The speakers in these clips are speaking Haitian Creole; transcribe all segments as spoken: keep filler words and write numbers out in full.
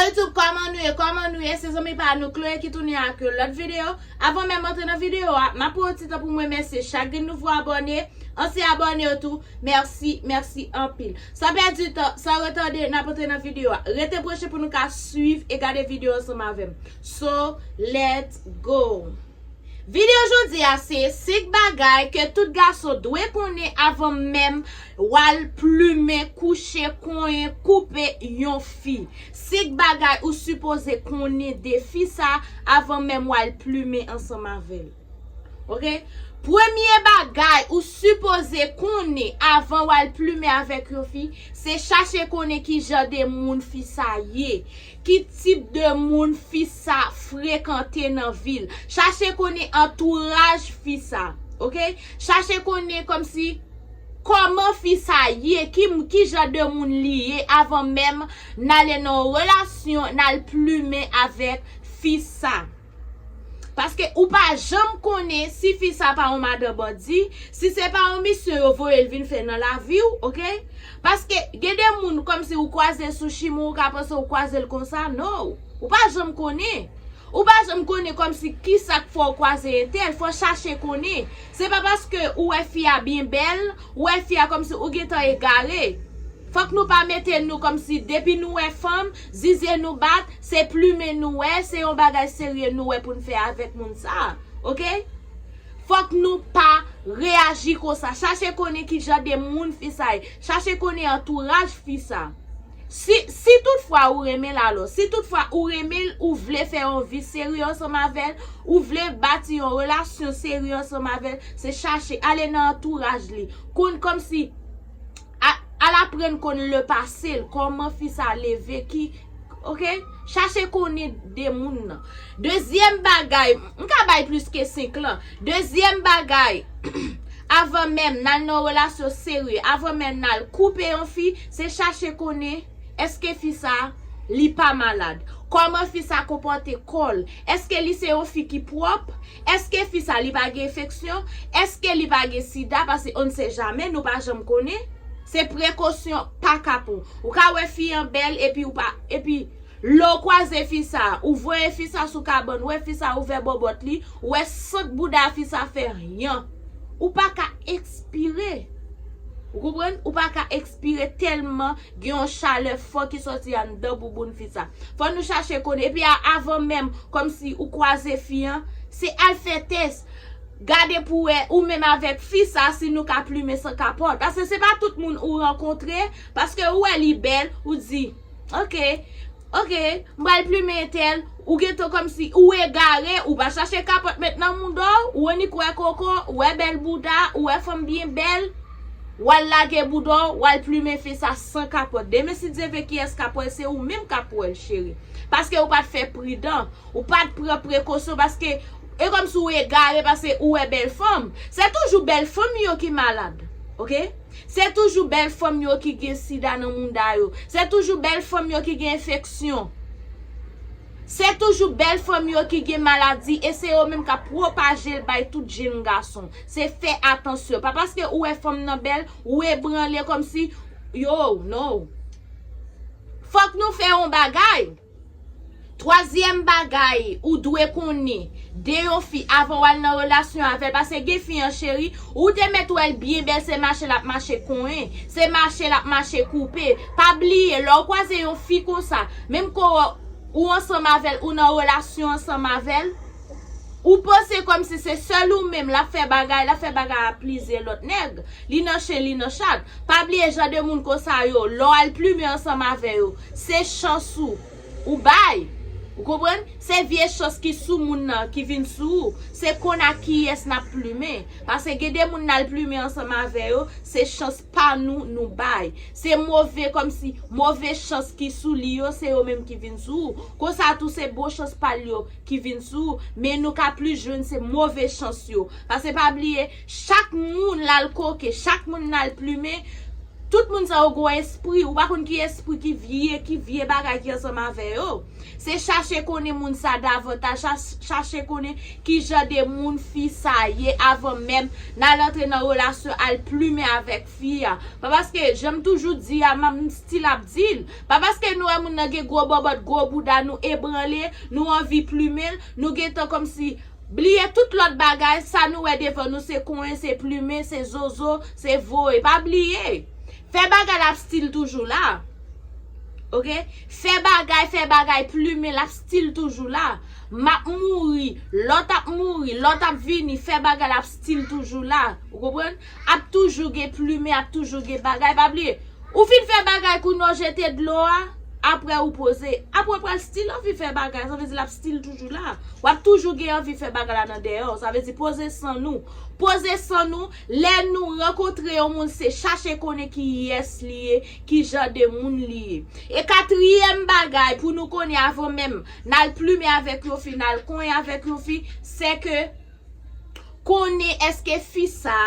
YouTube, kòman nou ye? Kòman nou ye? Se zanmi pa nou Chloé ki tounen ak yon lòt videyo. Avan menm antre nan videyo a, m ap pran yon ti tan pou m remèsye chak grenn nouvo abòne, ansyen abòne yo tou. Mèsi, mèsi anpil. San pèdi tan, san retade, n ap antre nan videyo a. Rete branche pou nou ka swiv e gade videyo ansanm avè m. So, let's go! Videyo jodi a se senk bagay ke tout gason dwe konnen avan menm w al plimen, kouche, konyen, koupe yon fi. Senk bagay ou sipoze konnen de fi sa avan menm w al plimen ansanm avè l. Oke? Premye bagay ou sipoze konnen avan w al plimen avèk yon fi, se chache konnen ki jan de moun fi sa ye, ki tip de moun fi sa frekante nan vi l. Chache konnen antouraj fi sa, oke? Chache konnen kòmsi kòman fi sa ye, ki, ki jan de moun li ye avan menm n ale nan yon relasyon, n al plimen avèk fi sa. Paske ou pa janm konnen si fi sa pa yon madan bandi, si se pa yon misyon yo voye l vin fè nan lavi w, oke? Paske gen de moun kòmsi ou kwaze sou chimen w, ou ka panse ou kwaze l konsa, no. Ou pa janm konnen. Ou pa janm konnen kòmsi kisa k fè w kwaze entèl, fò w chache konnen. Se pa paske ou wè fi a byen bèl, ou wè fi a kòmsi ou gentan egare. Fòk nou pa mete nou kòmsi depi nou wè fanm, zizye nou bat, se plimen nou wè, se yon bagay serye nou wè pou n fè avèk moun sa, oke? Fòk nou pa reyaji konsa. Chache konnen ki jan de moun fi sa ye. Chache konnen antouraj fi sa. Si, si toutfwa ou renmen l alò, si toutfwa ou renmen l, ou vle fè yon vi serye ansanm avè l, ou vle bati yon relasyon serye ansanm avè l, se chache ale nan antouraj li. Konn kòmsi, a, al aprann konn lepase l, kòman fi sa leve, ki, oke? Chache konnen de moun nan. Dezyèm bagay, m ka bay plis ke senk lan. Dezyèm bagay, avan menm n al nan yon relasyon serye, avan menm n al koupe yon fi, se chache konnen èske fi sa li pa malad. Kòman fi sa konpòte kò l? Èske li se yon fi ki pwòp? Èske fi sa li pa gen enfeksyon? Èske li pa gen sida? Paske on ne sait jamais, nou pa janm konnen. Se prekosyon pa kapon. Ou ka wè fi an bèl epi ou pa, epi lè w kwaze fi sa, ou voye fi sa sou kabann, ou wè fi sa ouvè bòbòt li, ou wè sant bouda fi sa fè yan. Ou pa ka ekspire. Ou konprann? Ou pa ka ekspire tèlman gen yon chalè fò ki sòti anndan bouboun fi sa. Fò nou chache konnen. Epi a, avan menm, kòmsi ou kwaze fi an, se al fè tès. Gade pou wè ou menm avèk fi sa si nou ka plimen san kapòt. Paske se pa tout moun ou rankontre, paske ou wè li bèl, ou di, oke, oke, m pral plimen entèl, ou gentan kòmsi ou egare, ou pa chache kapòt met nan mouda w, ou annik wè koko, ou wè bèl bouda, ou wè fanm byen bèl, w al lage bouda w, w al plimen fi sa san kapòt. Demen si Dye vle kiyès k ap wè l, se ou menm k ap wè l cheri. Paske ou pa t fè pridan, ou pa t pran prekosyon, paske e kòmsi ou egare, paske ou wè bèl fanm. Se toujou bèl fanm yo ki malad, oke? Se toujou bèl fanm yo ki gen sida nan mouda yo. Se toujou bèl fanm yo ki gen enfeksyon. Se toujou bèl fanm yo ki gen maladi e se yo menm k ap pwopaje l bay tout jenn gason. Se fè atansyon. Pa paske ou wè fanm nan bèl, ou ebranle kòmsi, yo, no. Fòk nou fè yon bagay. Twazyèm bagay ou dwe konnen de yon fi avan w al nan relasyon avè l, paske gen fi an cheri, ou te mèt wè l byen bèl, se mache l ap mache konyen, se mache l ap mache koupe. Pa bliye, lè w kwaze yon fi konsa, menm ke w, ou ansanm avè l, ou nan relasyon ansanm avè l, ou panse kòmsi se sèl ou menm l ap fè bagay, l ap fè bagay ak plizyè lòt nèg, li nan chen, li nan chat. Pa bliye jan de moun konsa yo, lè w al plimen ansanm avè yo, se chans ou. Ou bay. Ou konprann? Se vye chans ki sou moun nan ki vin sou ou. Se konn ak kiyès n ap plimen. Paske gen de moun n al plimen ansanm avè yo, se chans pa nou, nou bay. Se move, kòmsi move chans ki sou li yo, se yo menm ki vin sou ou. Konsa tou, se bon chans pa l yo ki vin sou ou. Men nou ka plis jwenn se move chans yo. Paske pa bliye, chak moun l al koke, chak moun l al plimen, Tout moun sa yo gon espri, ou pa konn ki espri ki vye, ki vye bagay ki ansanm avè yo. Se chache konnen moun sa davantaj, chach- chache konnen ki jan de moun fi sa ye avan menm n al antre nan relasyon, al plimen avèk fi a. Pa paske, jan m toujou di a, m still ap di l, pa paske nou wè moun nan gen gwo bòbòt, gwo bouda, nou ebranle, nou anvi plimen l, nou gentan kòmsi bliye tout lòt bagay, sa nou wè devan nou se konyen, se plimen, se zozo, se voye. Pa bliye. Fè bagay l ap still toujou la. Oke? Fè bagay, fè bagay, plimen l ap still toujou la. M ap mouri, lòt ap mouri, lòt ap vini, fè bagay l ap still toujou la. Ou konprann? Ap toujou gen plimen, ap toujou gen bagay. Pa bliye, ou fin fè bagay kounye w jete dlo a, apre ou poze. Apre w pral still anvi fè bagay, sa vle di l ap still toujou la. W ap toujou gen anvi fè bagay la nan dèyè w. Sa vle di poze san nou. Poze san nou, lè nou rankontre yon moun, se chache konnen kiyès li ye, ki jan de moun li ye. E katriyèm bagay pou nou konnen avan menm n al plimen avèk yon fi, n al konyen avèk yon fi, se ke konnen èske fi sa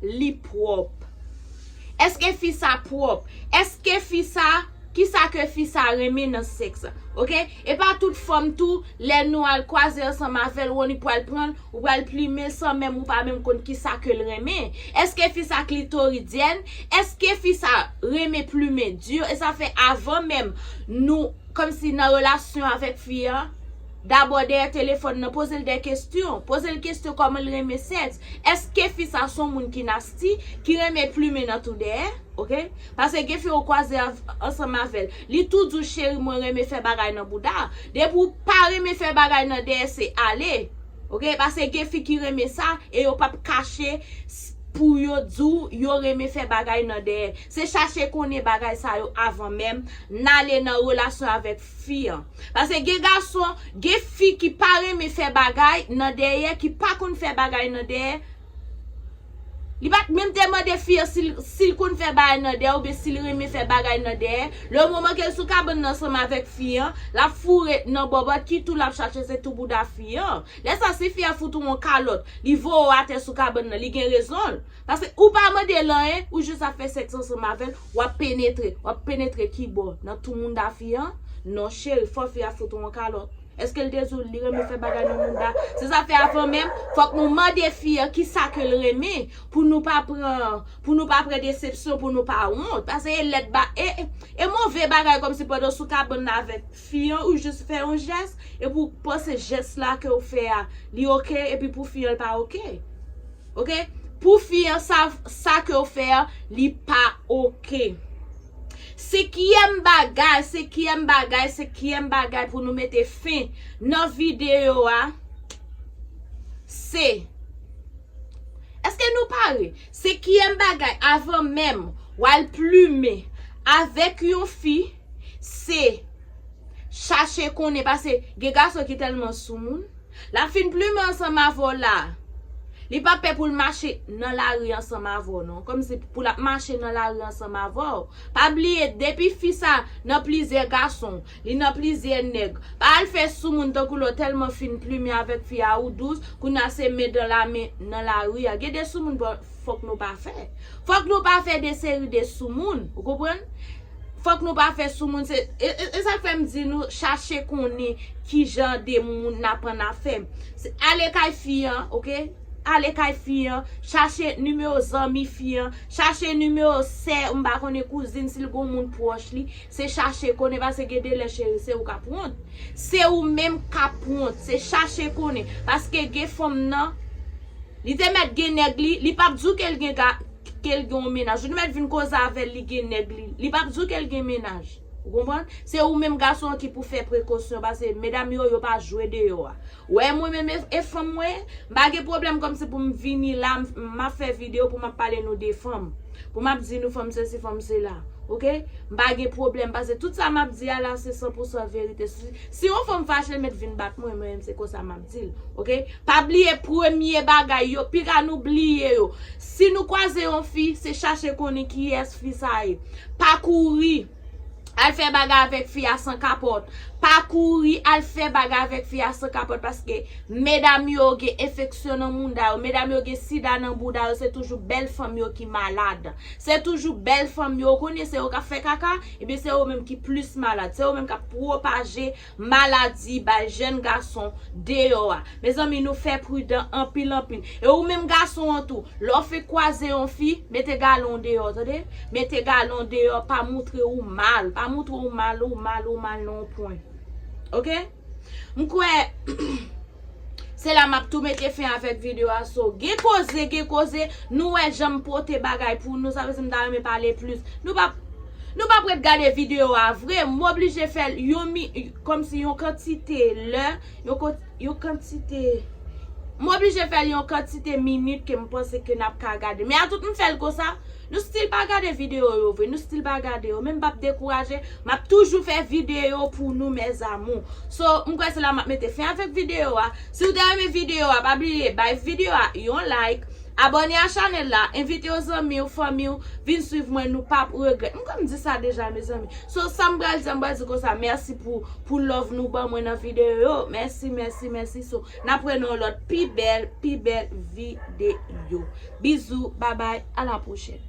li pwòp. Èske fi sa pwòp? Èske fi sa, kisa ke fi sa renmen nan sèks? Oke? E pa tout fanm tou, lè nou al kwaze ansanm avè l, ou pral pran l, ou pral plimen l san menm ou pa menm konn kisa ke l renmen. Èske fi sa klitoridyèn? Èske fi sa renmen plimen di? E sa fè avan menm nou kòmsi nan relasyon avèk fi an, dabò dèyè telefòn nan, poze l de kesyon. Poze l kesyon kòman l renmen sèks. Èske fi sa se yon moun ki nasty, ki renmen plimen nan tou dèyè? Oke? Paske gen fi ou kwaze av- ansanm avè l, li tou di w, cheri, mwen renmen fè bagay nan bouda. Depi w pa renmen fè bagay nan dèyè, se ale. Oke? Paske gen fi ki renmen sa, e yo p ap kache s- pou yo di w yo renmen fè bagay nan dèyè. Se chache konnen bagay sa yo avan menm n ale nan relasyon avèk fi an. Paske gen gason, gen fi ki pa renmen fè bagay nan dèyè, ki pa konn fè bagay nan dèyè. Li pa t menm te mande fi an si l, si l konn fè bagay nan dèyè oubyen si l renmen fè bagay nan dèyè. Le moman ke l sou kabann nan ansanm avèk fi an, l ap foure nan bòbòt, ki tou l ap chache, se tou bouda fi an. Lè sa, si fi an fout ou yon kalòt, li voye w atè sou kabann nan, li gen rezon l. Paske ou pa mande l anyen, ou jis ap fè sèks ansanm avè l, w ap penetre, w ap penetre ki bò? Nan tou mounda fi an? Non, cheri, fò fi a fout ou yon kalòt. Èske l te di w li renmen fè bagay nan mounda? Se sa fè avan menm, fòk nou mande fi an kisa ke l renmen, pou nou pa pran, pou nou pa pran desepsyon, pou nou pa wont. Paske e lèd ba, e, e, e move bagay kòmsi pandan w sou kabann nan avèk fi an, ou jis fè yon jès, epi w panse jès la ke w fè a, li oke, epi pou fi an, l pa oke. Oke? Pou fi an, sa, sa ke w fè a, li pa oke. Senkyèm bagay, senkyèm bagay, senkyèm bagay pou nou mete fen nan videyo a, se, èske nou pare? Senkyèm bagay, avan menm w al plimen avèk yon fi, se chache konnen, paske gen gason ki tèlman soumoun, l ap fin plimen ansanm avè w la, li pa pè pou l mache nan lari ansanm avè w non, kòmsi pou l ap mache nan lari ansanm avè w. Pa bliye, depi fi sa nan plizyè gason, li nan plizyè nèg, pa al fè soumoun tankou lè w tèlman fin plimen avèk fi a, ou dous, kounye a se men dan la men nan lari a. Gen de soumoun, bon, fòk nou pa fè. Fòk nou pa fè de seri de soumoun, ou konprann? Fòk nou pa fè soumoun, se, e, e, e sa k fè m di nou chache konnen ki jan de moun n ap annafè. Se, ale kay fi an, oke? Ale kay fi an, chache nimewo zanmi fi an, chache nimewo sè, m pa konnen kouzin, si l gon moun pwòch li, se chache konnen, paske gen de lè, cheri, se ou k ap wont. Se ou menm k ap wont, se chache konnen. Paske gen fanm nan, li te mèt gen nèg li, li p ap di w ke l gen ga, ke l gen yon mennaj. Ou te mèt vin koze avè l, li gen nèg li, li p ap di w ke l gen mennaj. Ou konprann? Se ou menm gason an ki pou fè prekosyon, paske medam yo, yo pa jwe deyò a. Wè, mwen menm e, e fanm mwen ye, m pa gen pwoblèm kòmsi pou m vini la, m, m ap fè videyo pou m ap pale nou de fanm. Pou m ap di nou fanm sesi, fanm sela. Oke? M pa gen pwoblèm, paske tout sa m ap di a la, se san pou san verite. Si, si yon fanm fache, l mèt vin bat mwen, mwen menm se konsa m ap di l. Oke? Pa bliye premye bagay yo, piga nou bliye yo. Si nou kwaze yon fi, se chache konnen kiyès fi sa ye. Pa kouri. Al fè bagay avèk fi a san kapòt. Pa kouri al fè bagay avèk fi a san kapòt, paske medam yo gen enfeksyon nan mouda yo, medam yo gen sida nan bouda yo, se toujou bèl fanm yo ki malad. Se toujou bèl fanm yo, ou konnen se yo k ap fè kaka, ebyen se yo menm ki plis malad, se yo menm k ap pwopaje maladi bay jèn gason deyò a. Mezanmi, nou fè pridan anpil, anpil. E ou menm gason an tou, lè w fin kwaze yon fi, mete galon deyò, tande? Mete galon deyò, pa moutre ou mal. Pa moutre ou mal, ou mal, ou mal nan yon pwen. Oke? M kwè se la m ap tou mete fen avèk videyo a. So, gen koze, gen koze, nou wè jan m pote bagay pou nou, sa vle di m ta renmen pale plis. Nou p ap nou p ap ret gade videyo a vre, m oblije fè l yon mi, kòmsi yon kantite lè, yon ko- yon kantite, m oblije fè l yon kantite minit ke m panse ke n ap ka gade. Men a tout m fè l konsa, nou still pa gade videyo yo vre, nou still pa gade yo, men m p ap dekouraje, m ap toujou fè videyo pou nou, mes amours. So, m kwè se la m ap mete fen avèk videyo a. Si w te renmen videyo a, pa bliye bay videyo a yon like, abòne a chanèl la, envite yon zanmi w, fanmi w, vin swiv mwen, nou p ap regrèt. M kwè m di sa deja, mezanmi. So, sa m pral di, m pral di konsa, mèsi pou, pou love nou ban mwen nan videyo yo. Mèsi, mèsi, mèsi. So, n ap wè nan yon lòt pi bèl, pi bèl videyo. Bizou, babay, a la pwochèn.